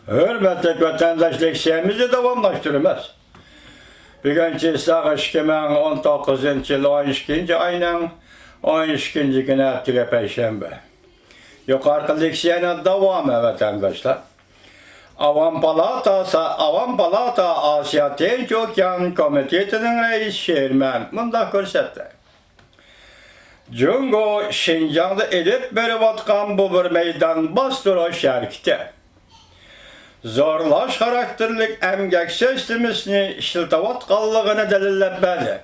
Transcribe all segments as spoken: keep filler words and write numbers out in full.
ھۆرمەتلىك ۋەتەنداش، لېكسىيەمىزنى داۋاملاشتۇرىمىز. بۈگۈن چېسلاغ ئىككى مىڭ ئون توققۇزىنچى يىل ئون ئىككىنچى ئاينىڭ ئون ئىككىنچى كۈنى، ھەپتىگە پەيشەنبە. يۇقىرىقى لېكسىيەنىڭ داۋامى، ۋەتەنداشلار. ئاۋام پالاتا، ئاۋام پالاتا ئاسىيا تىنچ ئوكيان كومىتېتىنىڭ رەئىس شېئىرمەن مۇنداق كۆرسەتتى. جۇڭگو شىنجاڭدا ئېلىپ بېرىۋاتقان بۇ بىر مەيدان باستۇرۇش ھەرىكىتى زورلاش خاراكتېرلىك ئەمگەك سىستېمىسىنى ئىشلىتىۋاتقانلىقىنى دەلىللەپ بەردى.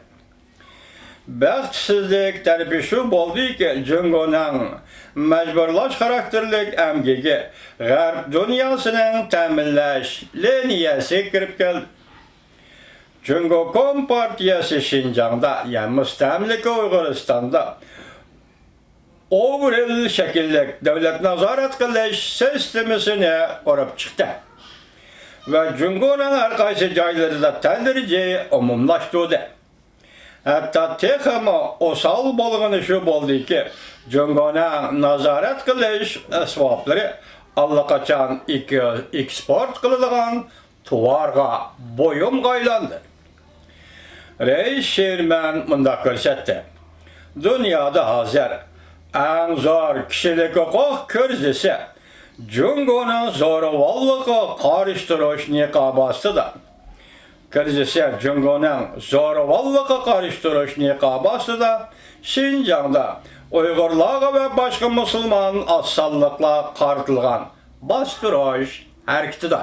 بەختسىزلىك تەرىپى شۇ بولدىكى، جۇڭگونىڭ مەجبۇرلاش خاراكتېرلىك ئەمگىكى غەرب دۇنياسىنىڭ تەمىنلەش لىنىيەسىگە كىرىپ كەلدى. جۇڭگو كومپارتىيەسى شىنجاڭدا، يەنى مۇستەملىكە ئۇيغۇرىستاندا ئوۋرىل شەكىللىك دۆلەت نازارەت قىلىش سىستېمىسىنى قۇرۇپ چىقتى ۋە جۇڭگونىڭ ھەر قايسى جايلىرىدا تەدرىجىي ئومۇملاشتۇردى. ھەتتا تېخىمۇ ئوسال بولغىنى شۇ بولدىكى، جۇڭگونىڭ نازارەت قىلىش ئەسۋابلىرى ئاللىقاچان ئېكس-، ئېكسپورت قىلىدىغان تاۋارغا، بۇيۇمغا ئايلاندى. رەئىس شېئىرمەن مۇنداق كۆرسەتتى: دۇنيادا ھازىر ئەڭ زور كىشىلىك ھوقۇق كىرىزىسى جۇڭگونىڭ زورىۋاللىقىغا قارشى تۇرۇش نىقابى ئاستىدا. كىرىزىسى جۇڭگونىڭ زورىۋاللىققا قارشى تۇرۇش نىقابى ئاستىدا شىنجاڭدا ئۇيغۇرلارغا ۋە باشقا مۇسۇلمان ئاز سانلىقلارغا قارىتىلغان باستۇرۇش ھەرىكىتىدە.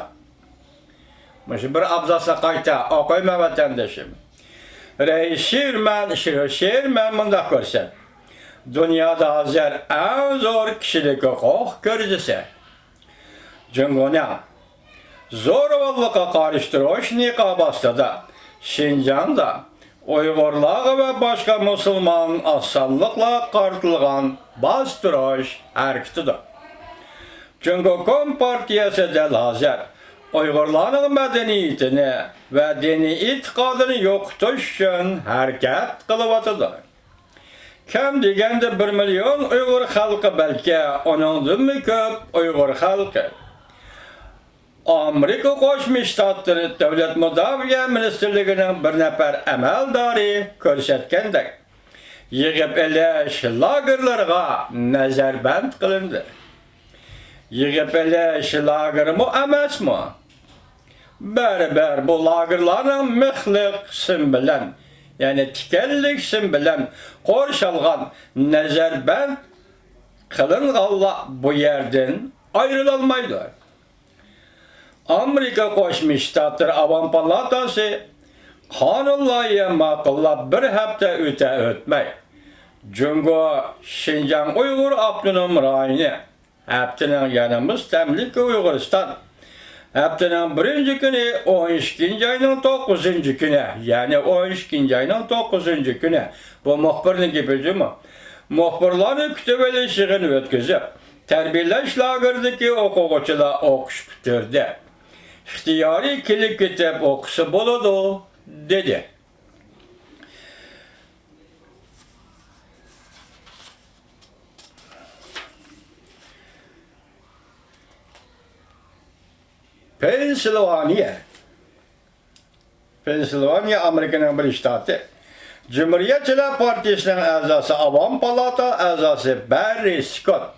مۇشۇ بىر ئابزاسنى قايتا ئوقۇيمەن، ۋەتەندىشىم. رەئىس شېئىرمەن، شېئىرمەن مۇنداق كۆرسەتتى: دۇنيادا ھازىر ئەڭ زور كىشىلىك ھوقۇق كىرىزىسى جۇڭگونىڭ زورىۋاللىققا قارشى تۇرۇش نىقابى ئاستىدا شىنجاڭدا ئۇيغۇرلارغا ۋە باشقا مۇسۇلمان ئاز سانلىقلارغا قارىتىلغان باستۇرۇش ھەرىكىتىدۇر. جۇڭگو كومپارتىيەسى دەل ھازىر ئۇيغۇرلارنىڭ مەدەنىيىتىنى ۋە دىنىي ئېتىقادىنى يوقىتىش ئۈچۈن ھەرىكەت قىلىۋاتىدۇ. كەم دېگەندە بىر مىليون ئۇيغۇر خەلقى، بەلكى ئۇنىڭدىنمۇ كۆپ ئۇيغۇر خەلقى، ئامېرىكا قوشما شتاتلىرى دۆلەت مۇداپىئە مىنىستىرلىكىنىڭ بىر نەپەر ئەمەلدارى كۆرسەتكەندەك، يىغىپ ئېلىش لاگېرلىرىغا نەزەربەند قىلىندى. يىغىپ ئېلىش لاگېرىمۇ ئەمەسمۇ؟ بەرىبىر بۇ لاگېرلارنىڭ مىخلىق سىم بىلەن، يەنى تىكەنلىك سىم بىلەن قورشالغان، نەزەربەند قىلىنغانلار بۇ يەردىن ئايرىلالمايدۇ. ئامېرىكا قوشما شتاتلىرى ئاۋام پالاتاسى قانۇن لايىھە ماقۇللاپ بىر ھەپتە ئۆتە-ئۆتمەي، جۇڭگو شىنجاڭ ئۇيغۇر ئاپتونوم رايونى، ھەپتىنىڭ، يەنى مۇستەملىكە ئۇيغۇرىستان، ھەپتىنىڭ بىرىنچى كۈنى، ئون ئىككىنچى ئاينىڭ توققۇزىنچى كۈنى، يەنى ئون ئىككىنچى ئاينىڭ توققۇزىنچى كۈنى، بۇ مۇخبىرنىڭ گېپى جۇمۇ، مۇخبىرلارنى كۈتۈۋېلىش يىغىنى ئۆتكۈزۈپ، تەربىيەلەش لاگېرىدىكى ئوقۇغۇچىلار ئوقۇش پۈتتۈردى، ئىختىيارىي كېلىپ كېتىپ ئوقۇسا بولىدۇ، دېدى. پېنسىلۋانىيە. پېنسىلۋانىيە ئامېرىكىنىڭ بىر شتاتى. جۇمھۇرىيەتچىلەر پارتىيىسىنىڭ ئەزاسى، ئاۋام پالاتا ئەزاسى بەررى سكوت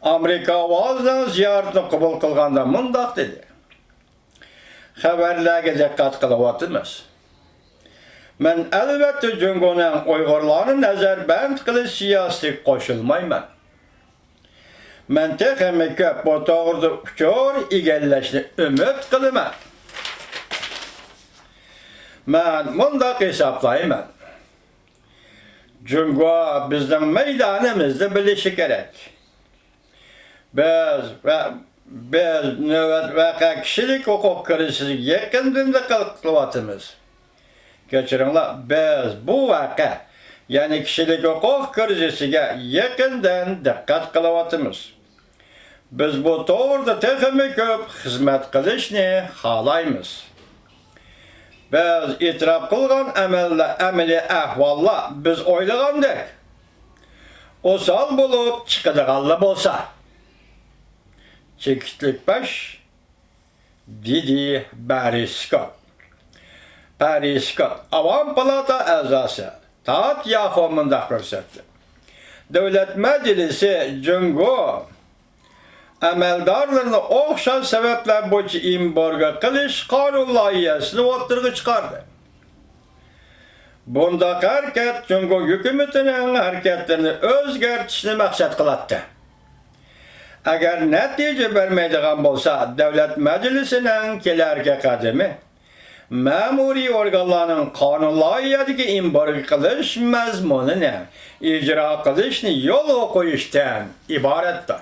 ئامېرىكا ئاۋازىنىڭ زىيارىتىنى قوبۇل قىلغاندا مۇنداق دېدى: خەۋەرلەرگە دىققەت قىلىۋاتىمىز. مەن ئەلۋەتتە جۇڭگونىڭ ئۇيغۇرلارنى نەزەربەند قىلىش سىياسىتىگە قوشۇلمايمەن. مەن تېخىمۇ كۆپ بۇ توغرىدا ئۇچۇر ئىگىلەشنى ئۈمىد قىلىمەن. مەن مۇنداق ھېسابلايمەن. جۇڭگو بىزنىڭ مەيدانىمىزنى بىلىشى كېرەك. بىز ۋە، بىز نۆۋەت ۋەقە كىشىلىك ھوقۇق كىرىزىسىگە يېقىندىن دىققەت قىلىۋاتىمىز. كەچۈرۈڭلار، بىز بۇ ۋەقە، يەنى كىشىلىك ھوقۇق كىرىزىسىگە يېقىندىن دىققەت قىلىۋاتىمىز. بىز بۇ توغرىدا تېخىمۇ كۆپ خىزمەت قىلىشنى خالايمىز. بىز ئېتىراپ قىلغان ئەمەللەر، ئەمەلىي ئەھۋاللار بىز ئويلىغاندەك ئوسال بولۇپ چىقىدىغانلا بولسا، چېكىتلىك باش دىدى بەررى سكوت. بەررى سكوت، ئاۋام پالاتا ئەزاسى تات ياخو مۇنداق كۆرسەتتى: دۆلەت مەجلىسى جۇڭگو ئەمەلدارلىرىنى ئوخشاش سەۋەبلەر بويىچە ئېمبارگو قىلىش قانۇن لايىھەسىنى ئوتتۇرىغا چىقاردى. بۇنداق ھەرىكەت جۇڭگو ھۆكۈمىتىنىڭ ھەرىكەتلىرىنى ئۆزگەرتىشنى مەقسەت قىلاتتى. ئەگەر نەتىجە بەرمەيدىغان بولسا، دۆلەت مەجلىسىنىڭ كېلەركى قەدىمى مەمۇرىي ئورگانلارنىڭ قانۇن لايىھەدىكى ئېمبارگو قىلىش مەزمۇنىنى ئىجرا قىلىشنى يولغا قويۇشتىن ئىبارەتتۇر.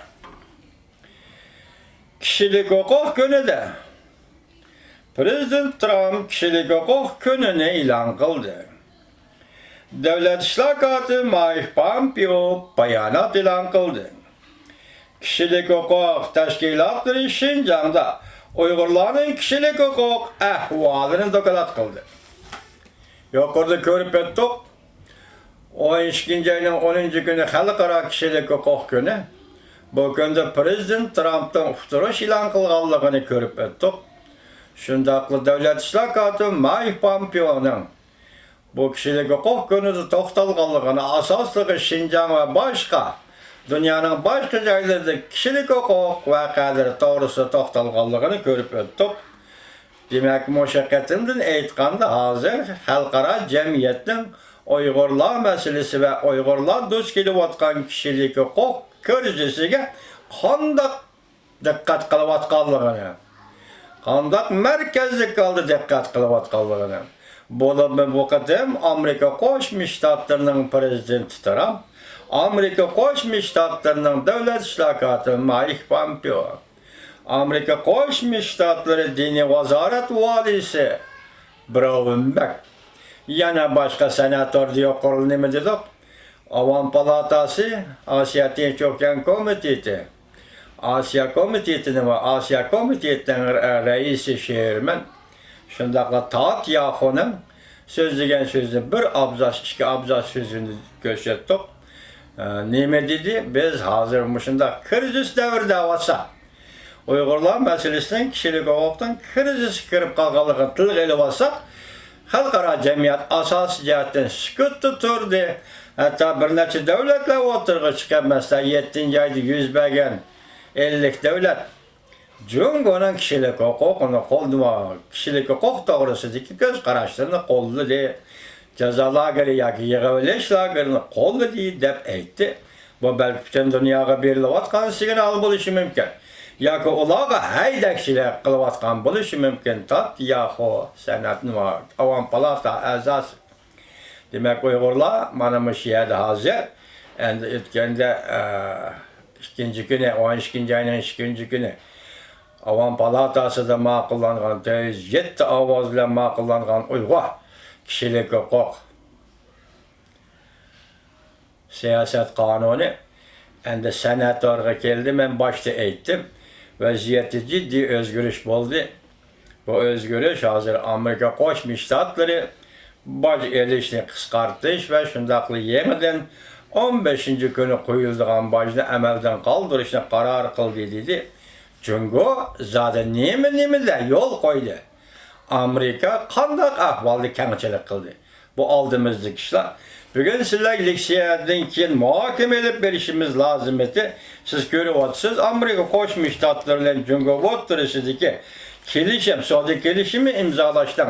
كىشىلىك ھوقۇق كۈنىدە پىرېزىدېنت ترامپ كىشىلىك ھوقۇق كۈنىنى ئېلان قىلدى. دۆلەت ئىشلار كاتىپى مايك پامپېئو بايانات ئېلان قىلدى. كىشىلىك ھوقۇق تەشكىلاتلىرى شىنجاڭدا ئۇيغۇرلارنىڭ كىشىلىك ھوقۇق ئەھۋالىنى دوكلات قىلدى. يۇقىرىدا كۆرۈپ ئۆتتۇق. ئون ئىككىنچى ئاينىڭ ئونىنچى كۈنى خەلقئارا كىشىلىك ھوقۇق كۈنى. بۇ كۈندە پىرېزىدېنت ترامپنىڭ ئۇقتۇرۇش ئېلان قىلغانلىقىنى كۆرۈپ ئۆتتۇق. شۇنداقلا دۆلەت ئىشلار كاتىپى مايك پامپېئونىڭ بۇ كىشىلىك ھوقۇق كۈنىدە توختالغانلىقىنى، ئاساسلىقى شىنجاڭ ۋە باشقا دۇنيانىڭ باشقا جايلىرىدا كىشىلىك ھوقۇق ۋەقەلىرى توغرىسىدا توختالغانلىقىنى كۆرۈپ ئۆتتۇق. دېمەك، مۇشۇ قېتىمدىن ئېيتقاندا، ھازىر خەلقئارا جەمئىيەتنىڭ ئۇيغۇرلار مەسىلىسى ۋە ئۇيغۇرلار دۇچ كېلىۋاتقان كىشىلىك ھوقۇق كىرىزىسىگە قانداق دىققەت قىلىۋاتقانلىقىنى، قانداق مەركەزلىك ھالدا دىققەت قىلىۋاتقانلىقىنى، بولۇپمۇ بۇ قېتىم ئامېرىكا قوشما شتاتلىرىنىڭ پىرېزىدېنتى ترامپ، ئامېرىكا قوشما شتاتلىرىنىڭ دۆلەت ئىشلار كاتىپى مايك پامپېئو، ئامېرىكا قوشما شتاتلىرى دىنىي ۋازارەت ۋالىيسى براۋېنبەك، يەنە باشقا سېناتور، يۇقىرىدا نېمە دېدۇق؟ ئاۋام پالاتاسى، ئاسىيا تىنچ ئوكيان كومىتېتى، ئاسىيا كومىتېتىنى ۋە ئاسىيا كومىتېتىنىڭ رە-، رەئىسى شېرمەن، شۇنداقلا تات ياخونىڭ سۆزلىگەن سۆزىنى، بىر ئابزاس، ئىككى ئابزاس سۆزىنى كۆرسەتتۇق. ئە، نېمە دېدى؟ بىز ھازىر مۇشۇنداق كىرىزىس دەۋرىدە ئەۋاتساق، ئۇيغۇرلار مەسىلىسىنىڭ كىشىلىك ھوقۇقنىڭ كىرىزىسكە كىرىپ قالغانلىقىنى تىلغا ئېلىۋالساق، خەلقئارا جەمئىيەت ئاساسىي جەھەتتىن سۈكۈتتە تۇردى. ھەتتا بىر نەچچە دۆلەتلەر ئوتتۇرىغا چىقىپ، مەسىلەن، يەتتىنچى ئايدا يۈز بەرگەن ئەللىك دۆلەت جۇڭگونىڭ كىشىلىك ھوقۇقىنى قوللىما-، كىشىلىك ھوقۇق توغرىسىدىكى كۆز قاراشلىرىنى قوللىدى. جازا لاگېرى ياكى يىغىۋېلىش لاگېرىنى قوللىدى، دەپ ئېيتتى. بۇ بەلكى پۈتۈن دۇنياغا بېرىلىۋاتقان سىگنال بولۇشى مۇمكىن. ياكى ئۇلارغا ھەيدەكچىلىك قىلىۋاتقان بولۇشى مۇمكىن. تات ياخو سېناتنىڭ ئاۋام پالاتا ئەزاسى. دېمەك، ئۇيغۇرلار مانا مۇشۇ يەردە ھازىر، ئەمدى ئۆتكەندە، ئە، ئىككىنچى كۈنى، ئون ئىككىنچى ئاينىڭ ئىككىنچى كۈنى ئاۋام پالاتاسىدا ماقۇللانغان، تۆت يۈز يەتتە ئاۋاز بىلەن ماقۇللانغان ئۇيغۇر كىشىلىك ھوقۇق سىياسەت قانۇنى ئەمدى سېناتورغا كەلدى. مەن باشتا ئېيتتىم، ۋەزىيەتتە جىددىي ئۆزگىرىش بولدى. بۇ ئۆزگىرىش ھازىر ئامېرىكا قوشما شتاتلىرى باج ئېلىشنى قىسقارتىش ۋە شۇنداقلا يېڭىدىن ئون بەشىنچى كۈنى قويۇلىدىغان باجنى ئەمەلدىن قالدۇرۇشنى قارار قىلدى، دېدى. جۇڭگو زادى نېمە-نېمىلەر يول قويدى؟ ئامېرىكا قانداق ئەھۋالدا كەڭچىلىك قىلدى؟ بۇ ئالدىمىزدىكى ئىشلار. بۈگۈن سىلەر لېكسىيەدىن كېيىن مۇھاكىمە ئېلىپ بېرىشىمىز لازىم ئىدى. سىز كۆرۈۋاتىسىز، ئامېرىكا قوشما شتاتلىرى بىلەن جۇڭگو ئوتتۇرىسىدىكى كېلىشىم، سودا كېلىشىمى ئىمزالاشنىڭ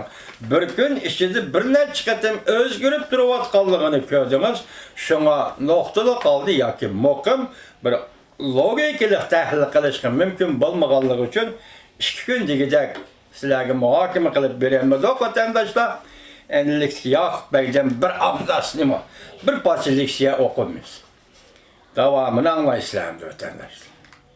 بىر كۈن ئىچىدە بىر نەچچە قېتىم ئۆزگىرىپ تۇرۇۋاتقانلىقىنى كۆردىڭىز. شۇڭا نۇقتىلىق ھالدا ياكى مۇقىم بىر لوگىكىلىق تەھلىل قىلىشقا مۇمكىن بولمىغانلىقى ئۈچۈن، ئىككى كۈن دېگۈدەك سىلەرگە مۇھاكىمە قىلىپ بېرەلمىدۇق، ۋەتەنداشلار. ئەنىلىكتىكى ياقۇپ بەگدىن بىر ئابزاسنىمۇ، بىر پارچە لېكسىيە ئوقۇمىز. داۋامىنى ئاڭلايسىلەر ئەمدى، ۋەتەنداشلار.